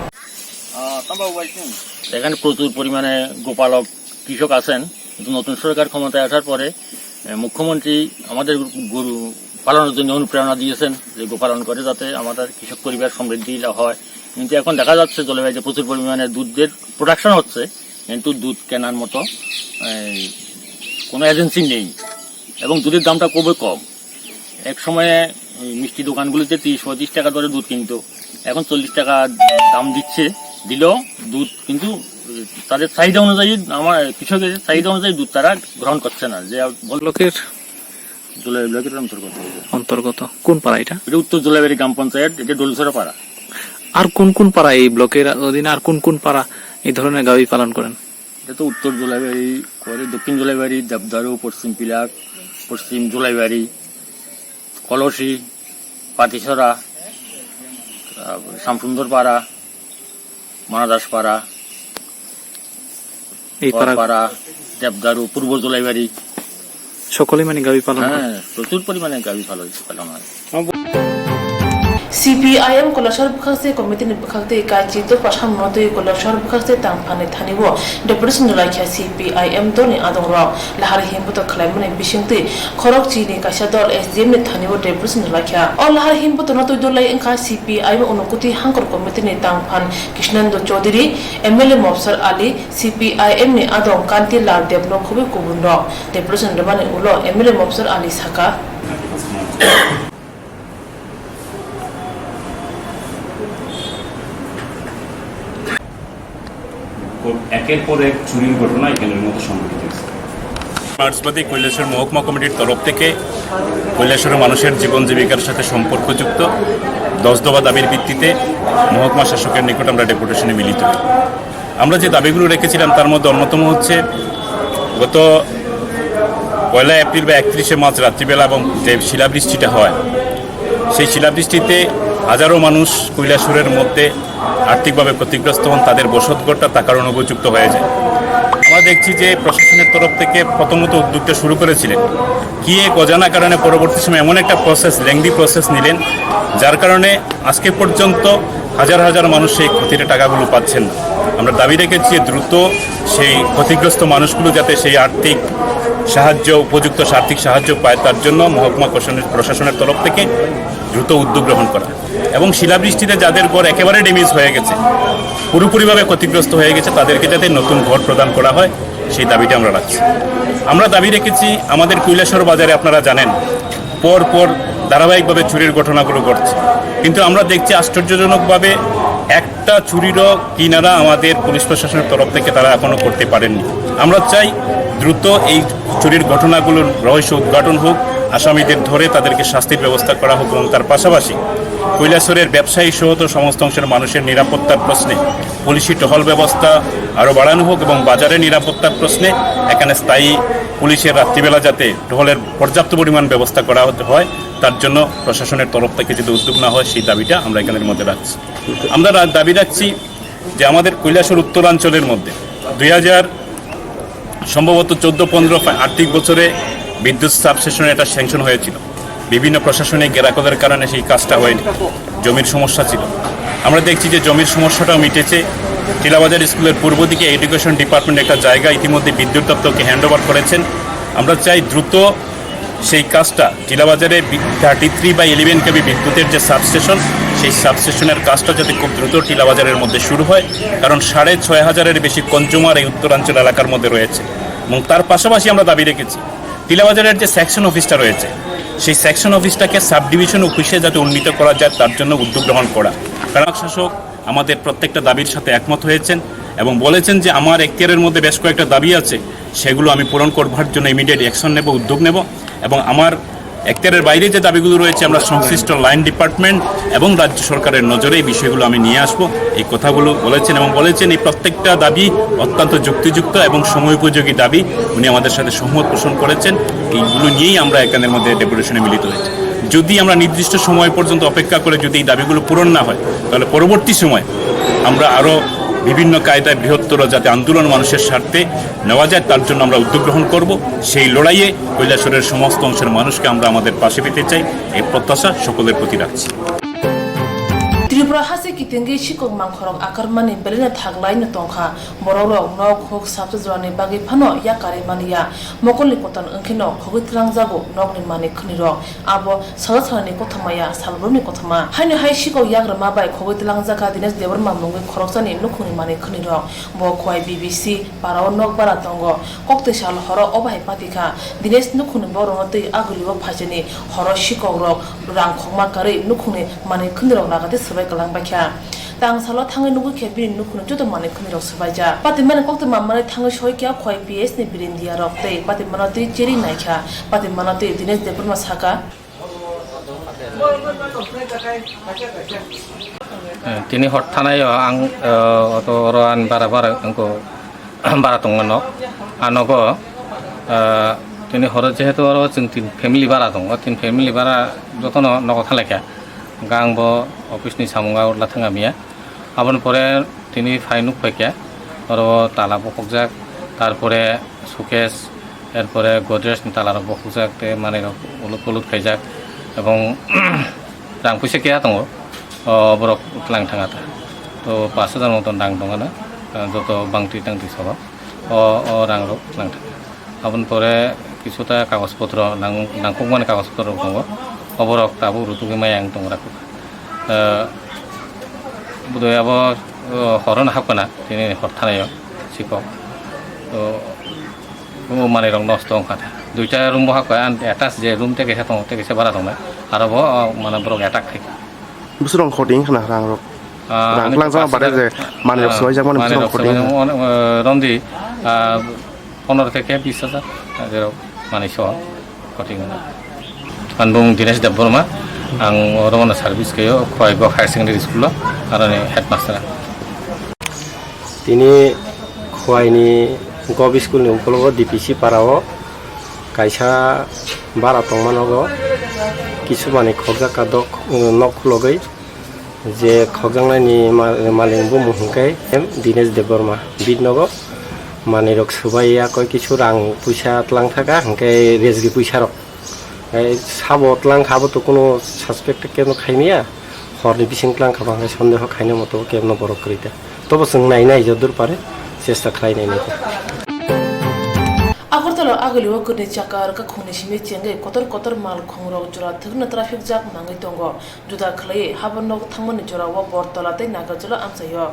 এখানে প্রচুর পরিমাণে গোপালক কৃষক আছেন, কিন্তু নতুন সরকার ক্ষমতায় আসার পরে, এ, মুখ্যমন্ত্রী আমাদের গরু পালনের জন্য অনুপ্রেরণা দিয়েছেন যে গোপালন করে যাতে আমাদের কৃষক পরিবার সমৃদ্ধি হয়। কিন্তু এখন দেখা যাচ্ছে জলবায়ুতে প্রচুর পরিমাণে দুধের প্রোডাকশন হচ্ছে, কিন্তু দুধ কেনার মতো, এ, কোনো এজেন্সি নেই এবং দুধের দামটা খুবই কম। এক সময়ে ওই মিষ্টি দোকানগুলিতে ত্রিশ পঁয়ত্রিশ টাকা দরে দুধ কিনতো, এখন চল্লিশ টাকা দাম দিচ্ছে, দিলেও দুধ কিন্তু তাদের চাহিদা অনুযায়ী, আমার কৃষকের চাহিদা অনুযায়ী দুধ তারা গ্রহণ করছে না। যে বল- ব্লকের জুলাই ব্লকের অন্তর্গত। অন্তর্গত কোন পাড়া এটা? এটা উত্তর জুলাইবাড়ি গ্রাম পঞ্চায়েত, এটা ডলুছড়া পাড়া। আর কোন কোন পাড়া এই ব্লকের অধীনে, আর কোন কোন পাড়া এই ধরনের গাভী পালন করেন? এটা তো উত্তর জুলাইবাড়ি করে, দক্ষিণ জুলাইবাড়ি, দেবদারু, পশ্চিম পিলাক, পশ্চিম জুলাইবাড়ি, কলসি, পাতিছড়া, আহ, শ্যামসুন্দরপাড়া, মানাদাসপাড়া, এই পাড়া, বরপাড়া, দেবদারু, পূর্ব জোলাইবাড়ি। সকলেই মানে গাভী পালন করে? হ্যাঁ, প্রচুর পরিমাণে গাভী পালন, পালন হয়। CPIM Kailashahar bwkhakse committee ni bwkhaktwi kaichi tokpha samungno twi Kailashahar bwkhakse tangphani thani o deputation rwlaikha. Sipiaim dolni adongrok lahar himbuto khwlaimani bisingtwi khorokchini kaisa dol S D M ni thani o deputation rwlaikha. O lahar himbutono twi dolai wngkha Sipiaim Unukuti Hangkor committee ni tangphan Krishnendu Chowdhury, M L A Mobsar Ali, Sipiaim ni adong Kanti Lal Debno khobwi kubunrok. Deputation rwmani ulo M L A Mobsar Ali sakha. একের পর এক চুরির ঘটনা এখানের মধ্যে সংঘটিত হয়েছে। মার্চবাদী কৈলাসহর মহকুমা কমিটির তরফ থেকে কৈলাসহরের মানুষের জীবন জীবিকার সাথে সম্পর্কযুক্ত দশ দফা দাবির ভিত্তিতে মহকুমা শাসকের নিকট আমরা ডেপুটেশনে মিলিত হই। আমরা যে দাবিগুলো রেখেছিলাম, তার মধ্যে অন্যতম হচ্ছে গত পয়লা এপ্রিল বা একত্রিশে মার্চ রাত্রিবেলা এবং যে শিলাবৃষ্টিটা হয়, সেই শিলাবৃষ্টিতে হাজারো মানুষ কৈলাসহরের মধ্যে আর্থিকভাবে ক্ষতিগ্রস্ত হন, তাদের বসতঘরটা তাকার অনুপযুক্ত হয়ে যায়। আমরা দেখছি যে প্রশাসনের তরফ থেকে প্রথমত উদ্যোগটা শুরু করেছিলেন, কি এক অজানা কারণে পরবর্তী সময় এমন একটা প্রসেস, লেংদি প্রসেস নিলেন, যার কারণে আজকে পর্যন্ত হাজার হাজার মানুষ সেই ক্ষতির টাকাগুলো পাচ্ছেন না। আমরা দাবি রেখেছি যে দ্রুত সেই ক্ষতিগ্রস্ত মানুষগুলো যাতে সেই আর্থিক সাহায্য, উপযুক্ত আর্থিক সাহায্য পায়, তার জন্য মহকুমা প্রশাসনের, প্রশাসনের তরফ থেকে দ্রুত উদ্যোগ গ্রহণ করা এবং শিলাবৃষ্টিতে যাদের ঘর একেবারে ড্যামেজ হয়ে গেছে, পুরোপুরিভাবে ক্ষতিগ্রস্ত হয়ে গেছে, তাদেরকে যাতে নতুন ঘর প্রদান করা হয়, সেই দাবিটা আমরা রাখছি। আমরা দাবি রেখেছি, আমাদের কৈলাসহর বাজারে আপনারা জানেন, পর পর ধারাবাহিকভাবে চুরির ঘটনাগুলো ঘটছে, কিন্তু আমরা দেখছি আশ্চর্যজনকভাবে একটা চুরিরও কিনারা আমাদের পুলিশ প্রশাসনের তরফ থেকে তারা এখনো করতে পারেননি। আমরা চাই দ্রুত এই চুরির ঘটনাগুলোর রহস্য উদ্ঘাটন হোক, আসামিদের ধরে তাদেরকে শাস্তির ব্যবস্থা করা হোক এবং তার পাশাপাশি কৈলাসহরের ব্যবসায়ী সহ তো সমস্ত অংশের মানুষের নিরাপত্তার প্রশ্নে পুলিশি টহল ব্যবস্থা আরও বাড়ানো হোক এবং বাজারে নিরাপত্তার প্রশ্নে এখানে স্থায়ী পুলিশের রাত্রিবেলা যাতে টহলের পর্যাপ্ত পরিমাণ ব্যবস্থা করা হতে হয়, তার জন্য প্রশাসনের তরফ থেকে যদি উদ্যোগ না হয়, সেই দাবিটা আমরা এখানের মধ্যে রাখছি। আমরা রা-, দাবি রাখছি যে আমাদের কৈলাসহর উত্তরাঞ্চলের মধ্যে দুই হাজার, সম্ভবত চোদ্দ পনেরো ফা-, আর্থিক বছরে বিদ্যুৎ সাবস্টেশনে এটা স্যাংশন হয়েছিল, বিভিন্ন প্রশাসনিক গেরাকলের কারণে সেই কাজটা হয়নি, জমির সমস্যা ছিল। আমরা দেখছি যে জমির সমস্যাটাও মিটেছে। টিলাবাজার স্কুলের পূর্ব দিকে এডুকেশন ডিপার্টমেন্ট একটা জায়গা ইতিমধ্যে বিদ্যুৎ দপ্তরকে হ্যান্ড ওভার করেছেন। আমরা চাই দ্রুত সেই কাজটা টিলাবাজারে বি-, thirty three by eleven KV বিদ্যুতের যে সাবস্টেশন, সেই সাবস্টেশনের কাজটা যাতে খুব দ্রুত টিলাবাজারের মধ্যে শুরু হয়, কারণ সাড়ে ছয় হাজারের বেশি কনজিউমার এই উত্তরাঞ্চল এলাকার মধ্যে রয়েছে এবং তার পাশাপাশি আমরা দাবি রেখেছি টিলাবাজারের যে সেকশন অফিসটা রয়েছে, সেই সেকশন অফিসটাকে সাব ডিভিশন অফিসে যাতে উন্নীত করা যায়, তার জন্য উদ্যোগ গ্রহণ করা। কারণ শাসক আমাদের প্রত্যেকটা দাবির সাথে একমত হয়েছেন এবং বলেছেন যে আমার এখতিয়ারের মধ্যে বেশ কয়েকটা দাবি আছে, সেগুলো আমি পূরণ করবার জন্য ইমিডিয়েট অ্যাকশন নেব, উদ্যোগ নেব এবং আমার এখতিয়ারের বাইরে যে দাবিগুলো রয়েছে, আমরা সংশ্লিষ্ট লাইন ডিপার্টমেন্ট এবং রাজ্য সরকারের নজরে এই বিষয়গুলো আমি নিয়ে আসবো। এই কথাগুলো বলেছেন এবং বলেছেন এই প্রত্যেকটা দাবি অত্যন্ত যুক্তিযুক্ত এবং সময়োপযোগী দাবি। উনি আমাদের সাথে সহমত পোষণ করেছেন। এইগুলো নিয়েই আমরা এখানের মধ্যে ডেপুটেশনে মিলিত হয়েছি। যদি আমরা নির্দিষ্ট সময় পর্যন্ত অপেক্ষা করে যদি এই দাবিগুলো পূরণ না হয়, তাহলে পরবর্তী সময় আমরা আরও বিভিন্ন কায়দায় বৃহত্তর যাতে আন্দোলন মানুষের স্বার্থে নেওয়া যায়, তার জন্য আমরা উদ্যোগ গ্রহণ করব। সেই লড়াইয়ে কৈলাসহরের সমস্ত অংশের মানুষকে আমরা আমাদের পাশে পেতে চাই, এই প্রত্যাশা সকলের প্রতি রাখছি। Tripura haste kitingwi sikok mangkhorok akarmani belai no thaglai no tongkha. Borokrok nok huk sabsa jorani bagwi phano yakarwi manliya. Mokolni kotor wngkheno khogwi twlangjago nokni manwi khwnirok. Abo salo salni kothoma ya, salbrumni kothoma. Haino hai sikok yagrama bai khogwi twlangjak kha Dinesh Debbarma mungwi khoroksani nukhungni manwi khwnirok. Bo Khowai B B C parao nok bara tongo. Koktwi sal horo obo hai patikha. Dinesh nukhungni borokno twi agulio phaisani horo sikokrok rang khokma karwi nukhungni manwi khwnirok nagatwi swbai kwlangbaikha. Tang salo thangwi nugwi khe bini nukhungni joto manwi khwnirok swbaijak. Patimani koktwi mamani thangwi soikha Khowai P S ni birindiyarok tei patimano twi cheri naikha. Patimano twi Dinesh Debbarma sakha. Eh, tini hor thanai o ang, eh, oto oro ani bara bara wngkho, bara tongo nok. A nogo, eh, Tini horo jehetu oro chwng tin family bara tongo, o tin family bara jotono nogo thanglaikha. Hwnkhe ang bo office ni samung o la thangkha miya. Aboni pore tini phai nuk phaikha, oro tala bukhukjak, tarpore suitcase, erpore Godrej ni tala rok bukhukjak tei manwi rok ulut pulut khaijak, ebong rang puisa keha tongo, o borok tlang thangkha ta. To pash hajar moton rang tongkha na, joto bangtwi tangtwi sabo. O, o rang rok tlang thangkha. Aboni pore kisuta kagoj potro nang-, nangkukmani kagoj potro rok tongo. Oborok tabuk rutugwi maya wng tong rakha. Eh, budui abo, oh, horono hakpana tini hor thanaio sikok. To, o manwi rok nosto wngkha. Duita room bo hakpha, and attach je room tei kaisa tongo, tei kaisa bara tongnai. Aro bo, oh, mane borok attack khaikha. Bwswrok khoti wngkha na rang rok? Ah, rang ani tlang jama pash hajar, bare je manwi rok ah, swbaijak mani manwi bwswrok rok khoti swbaijak wngkha. Mani, eh, romdi, ah, pondro theke bis hajar, ah, jerok manwi so khoti wngkha. Ang bung Dinesh Debbarma, ang oro mano service khaio, Khowai Gov Higher Secondary School o, aroni headmaster. Tini Khowai ni Gov School ni ukologo D P C para o kaisa bara tongma nogo, kisu manwi khokjak ka dok, nok khulogwi. Je khokjaknai ni ma-, malik bumung hwnkhe M Dinesh Debbarma, bini nogo manwi rok swbai ya koi kisu rang puisa tlang thaka hwnkhe rejgi puisa rok. Tei sabo tlang kha, abo to kuno suspect khe no khaimaya, horni bising tlang kha, bangkhe sondeho khaina moto kebo no borok kwrwi ta. Tobo chwng nai nai jodur pare chesta khlai nai nai. Agartala Agulio kwrwi chakar kakhungni simi chengwi kotor kotor mal khongrok jora thwkno traffic jam nangwi tongo. Juda khwlaiwi habo nok thangmani jorao Bortola tei Nagarjula amchaio.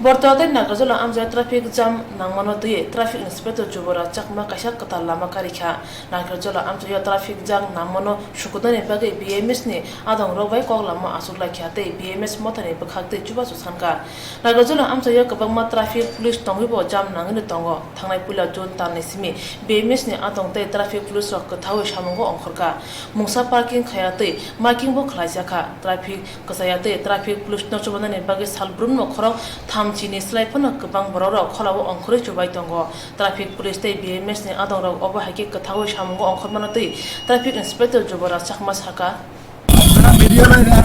Bortola tei Nagarjula amchaio traffic jam nangmano twiwi Traffic Inspector Juboraj Chakma kaisa kwtal lama karikha. Nagarjula amchaio traffic jam nangmano sukunani bagwi B M S ni adongrok bai kok lama achuk laikha tei B M S mothani bwkhak tei chubachu sankha. Nagarjula amchaio kwbangma traffic police tongwibo jam nangwino tongo. Thangnai puila June talni simi B M S ni adong tei traffic police rok kwthaui samungo ongkhorkha. Mungsa parking khaya tei marking bo khlaijak kha. Traffic kwchaya tei traffic police no chubanani bagwi salbrumno khorok tham chini slai phano kwbang borok rok kholao ongkhorwi chubai tongo. Traffic police tei B M S ni adong rok obo hai khe kwthaui samungo ongkhormano twi Traffic Inspector Juboraj Chakma sakha. আপনারা মিডিয়া ভাইরা,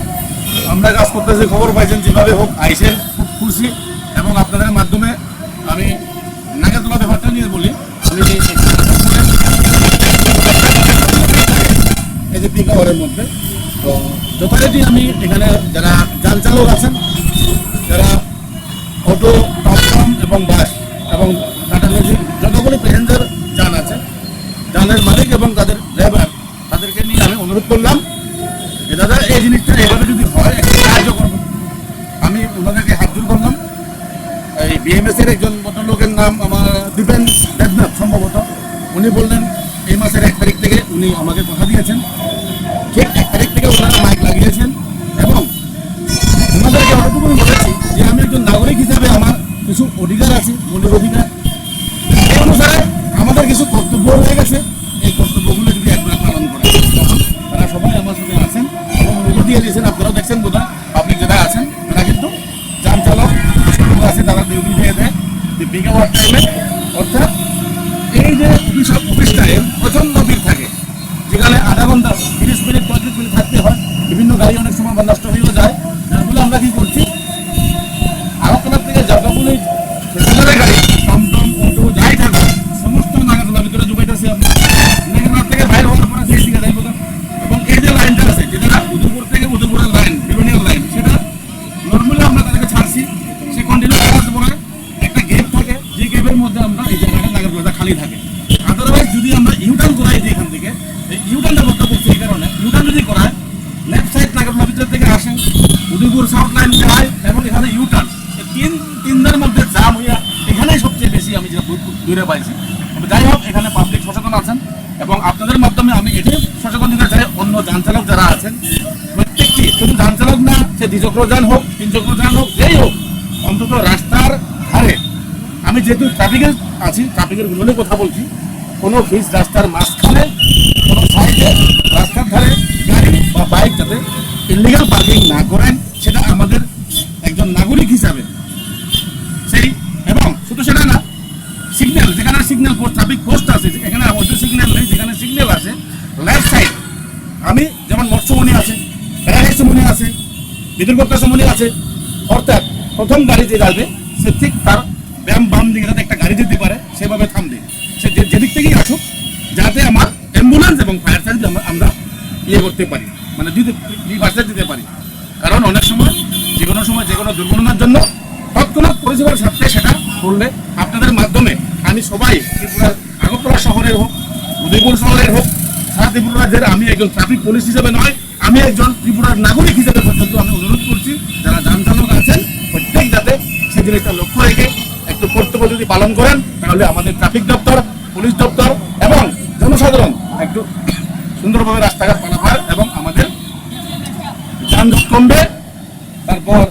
আমরা কাজ করতেছি, খবর পাইছেন, যেভাবে হোক আইছেন, খুব খুশি। এবং আপনাদের মাধ্যমে আমি নাগারদোলা ব্যাপারটা নিয়ে বলি। আমি এই যে পিক আওয়ারের মধ্যে, তো যথারীতি আমি এখানে যারা যান চালক আছেন, যারা অটো, টমটম এবং বাস এবং টাটা ম্যাজিক, যতগুলো প্যাসেঞ্জার যান আছে, যানের মালিক এবং তাদের ড্রাইভার, তাদেরকে নিয়ে আমি অনুরোধ করলাম যে, "দাদা, এই জিনিসটা এভাবে যদি হয়, একটু সাহায্য করবেন।" আমি ওনাদেরকে হাত জোর করলাম। এই বিএমএস এর একজন ভদ্রলোকের নাম আমার দীপেন দেবনাথ সম্ভবত, উনি বললেন এই মাসের এক তারিখ থেকে উনি আমাকে কথা দিয়েছেন, ঠিক এক তারিখ থেকে ওনারা মাইক লাগিয়েছেন এবং ওনাদেরকে অতটুকুই বলেছি যে আমি একজন নাগরিক হিসাবে আমার কিছু অধিকার আছে, মৌলিক অধিকার, এই অনুসারে আমাদের কিছু কর্তব্য রয়ে গেছে, এই কর্তব্যগুলো যদি একবার পালন করে, তখন তারা সবাই আমার সাথে আছেন এবং মধ্য দিয়ে দিয়েছেন। আপনারাও দেখছেন বোধহয়, পাবলিক যারা আছেন তারা কিন্তু যান চালক আছে, তারা ডিউটি দিয়ে দেয় যে পিক আওয়ার টাইমে, অর্থাৎ এই যে অফিস, অফিস টাইম প্রচণ্ড ভিড় থাকে, যেখানে আধা ঘন্টা, তিরিশ মিনিট, পঁয়ত্রিশ মিনিট থাকতে হয়, বিভিন্ন গাড়ি অনেক সময় আবার নষ্ট হয়েও যায়, যার ফলে আমরা কি করছি, আগরতলা থেকে যতগুলি প্যাসেঞ্জারের গাড়ি, টমটম, অটো, যাই থাকুক, সমস্ত নাগারদোলা ভিতরে ঢুকাইতেছি আমরা। নাগারদোলা থেকে বাইরে হওয়ার পরে সেই দিকে যাইবো তো। এবং এই যে লাইনটা আছে, যেটা উদয়পুর থেকে উদয়পুরের লাইন, বিলোনিয়ার লাইন, সেটা নর্মালি আমরা তাদেরকে ছাড়ছি, সে কন্টিনিউ কাজ করে একটা গ্যাপ থাকে, যে গ্যাপের মধ্যে আমরা এই জায়গাটা নাগারদোলাটা খালি থাকে। আদারওয়াইজ যদি আমরা ইউটার্ন করাই দিই এখান থেকে, এই ইউটার্নটা বন্ধ করছি এই কারণে, ইউটার্ন যদি করায়, লেফট সাইড নাগারদোলা ভিতর থেকে আসে, উদয়পুর সাউথ লাইন যায় এবং এখানে ইউটার্ন, এই তিন, তিনটার মধ্যে জাম হইয়া এখানেই সবচেয়ে বেশি আমি যেটা দূ-, দূরে পাইছি। তবে যাই হোক, এখানে পাবলিক সচেতন আছেন এবং আপনাদের মাধ্যমে আমি এটাই সচেতন দিতে চাই, অন্য যান চালক যারা আছেন, প্রত্যেকটি, শুধু যান চালক না, সে দ্বিচক্র যান হোক, তিন চক্র যান হোক, যেই হোক, অন্তত রাস্তার ধারে, আমি যেহেতু ট্রাফিকে আছি, ট্রাফিকের রুলে কথা বলছি, কোনো পিচ রাস্তার মাঝখানে, কোনো সাইডে, রাস্তার ধারে গাড়ি বা বাইক যাতে ইলিগাল পার্কিং না করেন, সেটা আমাদের একজন নাগরিক হিসাবে সেই, এবং শুধু সেটা না, সিগন্যাল, যেখানে সিগন্যাল পোস্ট, ট্রাফিক পোস্ট আছে, এখানে অবশ্য সিগন্যাল নেই, যেখানে আমি যেমন মৎস্যমণি আছে, রাহেশমণি আছে, বিদুর্গোত্তাসমণি আছে, অর্থাৎ প্রথম গাড়ি যে যাবে সে ঠিক তার ব্যাম বাম দিকে যাতে একটা গাড়ি যেতে পারে সেভাবে থামবে। সে যে, যেদিক থেকেই আসুক, যাতে আমার অ্যাম্বুলেন্স এবং ফায়ার সার্ভিস আমরা, আমরা ইয়ে করতে পারি, মানে দিতে, রিভার্সে দিতে পারি। কারণ অনেক সময় যে কোনো সময় যে কোনো দুর্ঘটনার জন্য তৎক্ষণাৎ পরিষেবার স্বার্থে সেটা করলে আপনাদের মাধ্যমে আমি সবাই ত্রিপুরার আগরতলা শহরের হোক, উদয়পুর শহরের হোক, সারা ত্রিপুরা রাজ্যের আমি একজন ট্রাফিক পুলিশ হিসেবে নয়, আমি একজন ত্রিপুরার নাগরিক হিসেবে পর্যন্ত আমি অনুরোধ করছি, যারা যান চালক আছেন প্রত্যেক যাতে সেই জিনিসটা লক্ষ্য রেখে একটু কর্তব্য যদি পালন করেন, তাহলে আমাদের ট্রাফিক দপ্তর, পুলিশ দপ্তর এবং জনসাধারণ একটু সুন্দরভাবে রাস্তাঘাট পারাপার এবং আমাদের যানজট কমবে। তারপর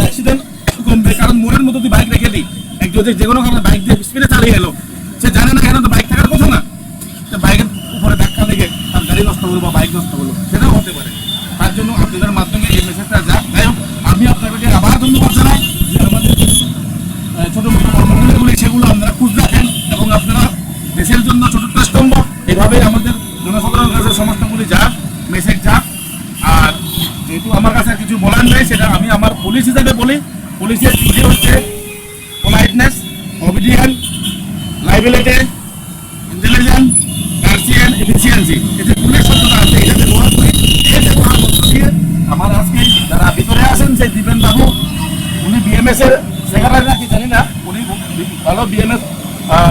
অ্যাক্সিডেন্ট কমবে, কারণ মোড়ের মধ্যে যদি বাইক রেখে দিই, একজন যে, যে কোনো কারণে বাইক দিয়ে স্পিডে চালিয়ে এলো, সে জানে না এখানে তো বাইক থাকার কথা না, তো বাইকের উপরে ধাক্কা লেগে তার গাড়ি নষ্ট হলো বা বাইক নষ্ট হলো, সেটাও হতে পারে। তার জন্য আপনাদের মাধ্যমে এই মেসেজটা যাক। যাই হোক, আমি আপনাদেরকে আবার ধন্যবাদ জানাই যে আমাদের কিছু, আহ, ছোটো মোটো কর্মকাণ্ডগুলি সেগুলো আপনারা খুঁজ রাখেন এবং আপনারা দেশের জন্য চতুর্থ স্তম্ভ, এইভাবেই আমাদের জনসাধারণের কাছে সমস্তগুলি যাক, মেসেজ যাক। আর যেহেতু আমার কাছে আর কিছু বলার নেই, সেটা আমি আমার পুলিশ হিসাবে বলি। পুলিশের ডিউটি হচ্ছে পোলাইটনেস, অবিডিয়েন্স, লাইবিলিটি, ইন্টেলিজেন্স, কার্সিয়ান, এফিসিয়েন্সি। এই যে পুলিশ শব্দটা আছে, এটা ব্যবহার করি। এই ব্যবহার মধ্য দিয়ে আমার আজকে যারা ভিতরে আছেন, সেই দীপেন বাবু, উনি বিএমএস এর সেক্রেটারি নাকি জানি না, উনি ভালো বিএমএস,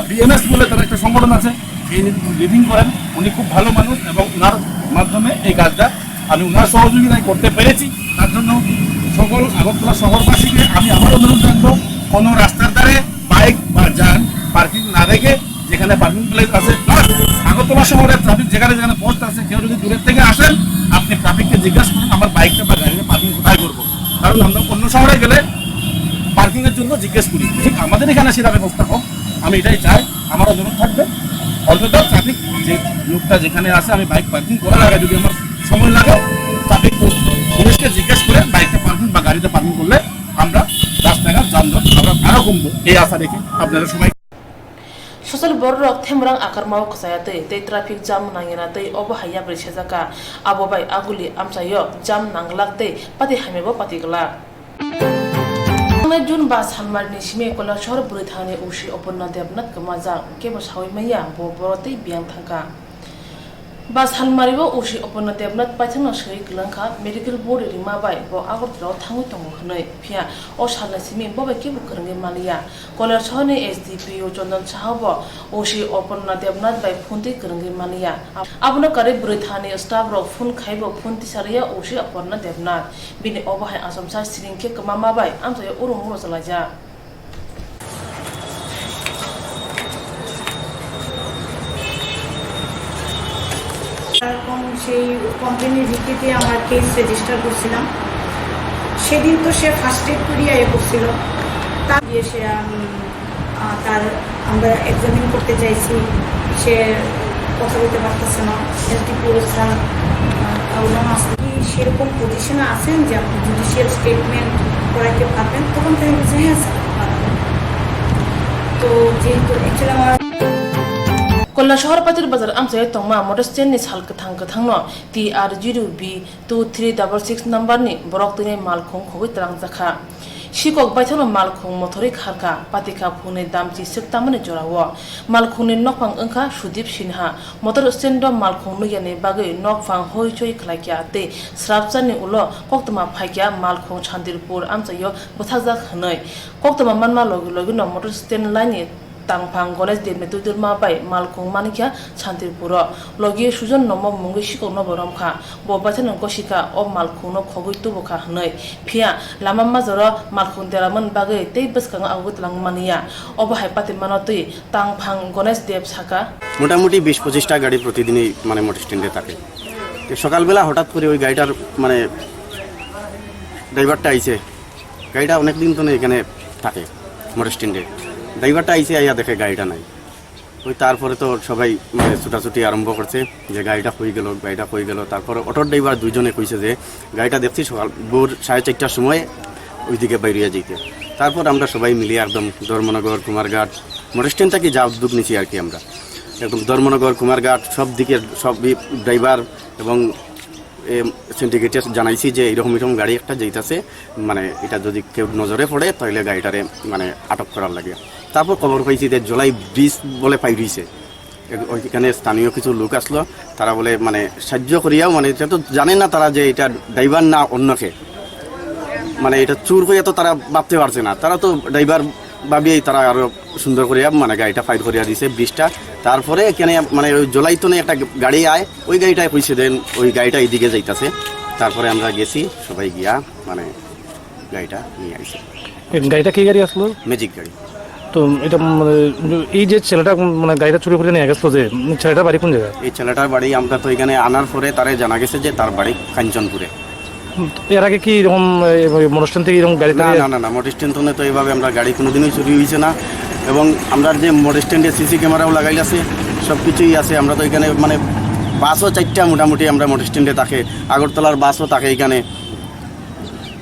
বিএমএস বলে তার একটা সংগঠন আছে, এই লিডিং করেন। উনি খুব ভালো মানুষ এবং ওনার মাধ্যমে এই কাজটা আমি ওনার সহযোগিতায় করতে পেরেছি। তার জন্য সকল আগরতলা শহরবাসীকে আমি আবার অনুরোধ রাখবো, কোনো রাস্তার ধারে বাইক বা যান পার্কিং না রেখে যেখানে পার্কিং প্লেস আছে, প্লাস আগরতলা শহরের ট্রাফিক যেখানে যেখানে পোস্ট আছে, কেউ যদি দূরের থেকে আসেন, আপনি ট্রাফিককে জিজ্ঞাসা করুন, "আমার বাইকটা বা গাড়িটা পার্কিং কোথায় করবো?" কারণ আমরা অন্য শহরে গেলে পার্কিং এর জন্য জিজ্ঞেস করি, ঠিক আমাদের এখানে সেটা ব্যবস্থা হোক, আমি এটাই চাই। আমার অনুরোধ থাকবে, অন্তত ট্রাফিক যে লোকটা যেখানে আছে, আমি বাইক পার্কিং করার আগে যদি আমার সময় লাগে, ট্রাফিক পুলিশকে জিজ্ঞেস করে বাইকটা পার্কিং বা গাড়িটা পার্কিং করলে আমরা রাস্তাঘাট যানজট আমরা আরো কমবো, এই আশা রেখে আপনারা সবাই। Social borok themrang akarmao kwchaya twi tei traffic jam nangyana tei obo hai yapri sejaka, abo bai aguli amchaio jam nanglak tei pati hamyabo pati glak. Thangnai June ba salmari ni simi Koilasohor bwrwi thani O C Oporna Debnath kwmajak, kebo sawi manya bo boro tei biyang thangkha. Ba salmari o O C Oporna Debnath paithakno swi kwlangkha, medical board rima bai bo Agartala o thangwi tongo hwnwi, phiya o salni simi bo bai kebo kwrwngwi manliya. Koilasohor ni S D P O Chandan Saha bo O C Oporna Debnath bai phone twi kwrwngwi manliya. Abono karwi bwrwi thani staff rok phone khaibo phone tisariya O C Oporna Debnath. Bini obo hai achomsa siring khe kwmama bai amchaio urung muro chalaijak. এরকম সেই কমপ্লেনের ভিত্তিতে আমরা case register করছিলাম। সেদিন তো সে first aid করিয়া এ করছিল, তা দিয়ে সে, উম, আহ, তার আমরা এক্সামিন করতে চাইছি, সে কথা বলতে পারতেছে না। এসডিপিও স্যার, আহ, কাউলাম আসতে কি সেরকম পজিশনে আছেন যে আপনি জুডিশিয়াল স্টেটমেন্ট করাইতে পারবেন? তখন তাই বলছে, "হ্যাঁ স্যার, পারবো।" তো যেহেতু অ্যাকচুয়ালি আমার Koilasohor Patir Bazar amchaio tongma motor stand ni sal kwthang kwthangno T R zero B two three double six number ni borok twinai malkhung khogwi twlangjakha. Sikok baithangno malkhung mothorwi kharkha, patikha phungnwi damchi swk tamani jorao. Malkhungni nokphang wngkha Sudip Sinha. Motor stand-o malkhung nukyani bagwi nokphang hoi choi khlaikha tei srapcharni ulo koktwma phaikha malkhung Santirpur amchaio bwthakjak hwnwi. Koktwma manma logi logino motor stand laini tangphang Ganesh Debni twidulma bai malkhung mankha Santirpuro. Logi Sujon Nomo mungwi sikokno bo romkha. Bo baithangno gosikha, o malkhungno khogwi tubukha hwnwi. Phiya lama majoro malkhung deramani bagwi tei bwskango agugwi twlangmaniya. Obo hai patimano twi tangphang Ganesh Deb sakha. মোটামুটি বিশ পঁচিশটা গাড়ি প্রতিদিনই মানে মোটর স্ট্যান্ডে থাকে। তো সকালবেলা হঠাৎ করে ওই গাড়িটার মানে ড্রাইভারটা আইছে, গাড়িটা অনেক দিন তো এখানে থাকে মোটর স্ট্যান্ডে। ড্রাইভারটা আইছে, আইয়া দেখে গাড়িটা নাই। ওই তারপরে তো সবাই মানে ছোটাছুটি আরম্ভ করছে যে গাড়িটা কই গেল, গাড়িটা কই গেল। তারপরে অটোর ড্রাইভার দুইজনে কইছে যে গাড়িটা দেখছি সকাল ভোর সাড়ে চারটার সময় ওইদিকে বাইরিয়া যাইতে। তারপর আমরা সবাই মিলে একদম ধর্মনগর, কুমারঘাট, মোটর স্ট্যান্ড থেকে যা উদ্যোগ নিছি আর কি আমরা। একদম ধর্মনগর, কুমারঘাট, সব দিকে সব ড্রাইভার এবং সিন্ডিকেটে জানাইছি যে এরকম এরকম গাড়ি একটা যাইতাছে, মানে এটা যদি কেউ নজরে পড়ে তাহলে গাড়িটারে মানে আটক করার লাগে। তারপর খবর পাইছি যে জোলাই ব্রিজ বলে পাই রইছে। এ-, ওইখানে স্থানীয় কিছু লোক আসলো, তারা বলে মানে সাহায্য করিয়াও, মানে এটা তো জানে না তারা যে এটা ড্রাইভার না অন্য কে, মানে এটা চুর করে তো তারা ভাবতে পারছে না, তারা তো ড্রাইভার ভাবিয়েই তারা আরো সুন্দর করিয়া মানে গাড়িটা ফাইট করিয়া দিছে ব্রিজটা। তারপরে এখানে মানে ওই জোলাইতনে একটা গাড়ি আয়, ওই গাড়িটায় কইছে দেন ওই গাড়িটা এইদিকে যাইতাছে। তারপরে আমরা গেছি সবাই গিয়া মানে গাড়িটা নিয়ে আইছি। এই গাড়িটা কি গাড়ি আসলো? ম্যাজিক গাড়ি। তো এটা মানে এই যে ছেলেটা মানে গাড়িটা চুরি করে নিয়ে গেছিল যে, উম, ছেলেটার বাড়ি কোন জায়গায়? এই ছেলেটার বাড়ি আমরা তো এখানে আনার পরে তারে জানা গেছে যে তার বাড়ি কাঞ্চনপুরে। উম, এর আগে কি এরকম, এ, মোটর স্ট্যান্ড থেকে এরকম গাড়ি না, টাড়ি না, না, না, মোটর স্ট্যান্ড তো এইভাবে আমরা গাড়ি কোনোদিনই চুরি হয়েছে না। এবং আমরা যে মোটর স্ট্যান্ডে সিসি ক্যামেরাও লাগাইল আছে, সব কিছুই আছে। আমরা তো এখানে মানে বাসও চারটা মোটামুটি আমরা মোটর স্ট্যান্ডে থাকে, আগরতলার বাসও থাকে এখানে।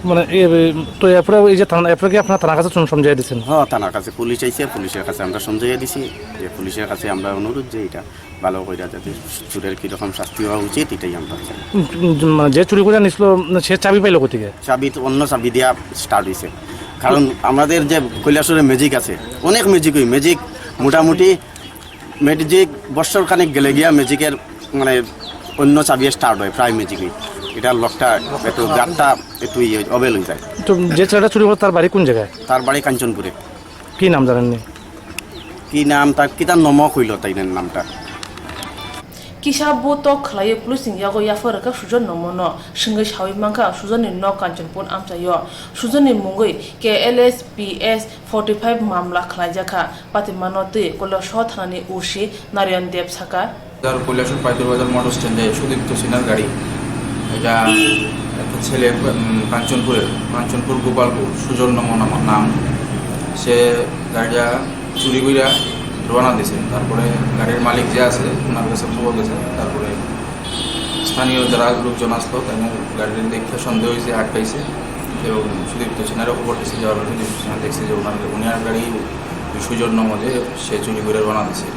মানে এ, এ, তো এরপরে এই যে থানা, এরপরে কি আপনার থানার কাছে সম-, সমঝাইয়া দিচ্ছেন? হ্যাঁ, থানার কাছে পুলিশ আইছে, পুলিশের কাছে আমরা সমঝাইয়া দিছি যে পুলিশের কাছে আমরা অনুরোধ যে এটা ভালো করে যাতে চুরের কীরকম শাস্তি হওয়া উচিত, এটাই আমরা চাই। উম, উম, মানে যে চুরি করে নিছিল, সে চাবি পাইলো কোথেকে? চাবি তো অন্য চাবি দিয়া স্টার্ট হয়েছে, কারণ আমাদের যে কৈলাসহরে ম্যাজিক আছে, অনেক ম্যাজিক, ওই ম্যাজিক মোটামুটি ম্যাজিক বছর খানেক গেলে গিয়া ম্যাজিকের মানে অন্য চাবিয়ে স্টার্ট হয় প্রায় ম্যাজিকই। এটার লকটা একটু, গার্ডটা একটু ইয়ে অবেল হয়ে যায়। তো যে ছেলেটা চুরি করে তার বাড়ি কোন জায়গায়? তার বাড়ি কাঞ্চনপুরে। কি নাম জানেননি? কি নাম তার, কি তার নম কইল তাই নামটা? Kisa bo tok khlaiwi police ni yago yapha rwkha Sujon Nomo no. Swngwi saui mankha Sujon ni nok Kanchanpur amchaio. Sujon ni mungwi K L S P S forty five mamla khlaijakha. Patimano twi Koilasohor thanani O C Narayan Deb sakha. তার কৈলাসহর পাইথুর বাজার মোটর স্ট্যান্ডে সুদীপ্ত সিনহার গাড়ি। এটা একটা ছেলে, উম, কাঞ্চনপুরের, কাঞ্চনপুর গোপালপুর, সুজন নম নাম, নাম। সে গাড়িটা চুরি কইরা রওনা দিছে। তারপরে গাড়ির মালিক যে আছে, ওনার কাছে খবর গেছে। তারপরে স্থানীয় যারা লোকজন আসলো, তারা গাড়িটা দেখে সন্দেহ হয়েছে, আটকাইছে এবং সুদীপ্ত সিনহারে খবর দিছে। যাওয়ার পরে সুদীপ্ত সিনহা দেখছে যে ওনার, উনি আর গাড়ি ওই সুজন নম যে সে চুরি করে রওনা দিছে।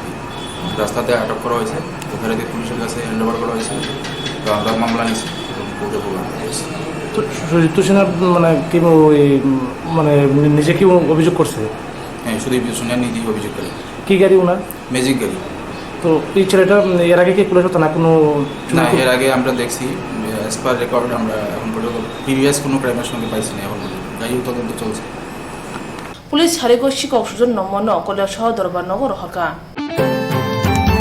রাস্তাতে আটক করা হয়েছে, যথারীতি পুলিশের কাছে হ্যান্ড ওভার করা হয়েছে। তো আমরা মামলা নিচ্ছি এবং কোর্টে প্রদান করা হয়েছে। তো সুজিত সিনহা মানে কি ওই, উম, মানে নি-, নিজে কি অভিযোগ করছে? হ্যাঁ, সুদীপ সিনহা নিজেই অভিযোগ করে। কি গাড়ি ওনার? ম্যাজিক গাড়ি। তো এই ছেলেটা, উম, এর আগে কি পুলিশ থানা কোনো না, এর আগে আমরা দেখছি, অ্যাজ পার রেকর্ড আমরা এখন পর্যন্ত প্রিভিয়াস কোনো ক্রাইমের সঙ্গে পাইছি না এখন পর্যন্ত। যাই হোক, তদন্ত চলছে। Police sarigo sikok Sujon Nomo no Koilasohor Dorbar nogo rohorkha.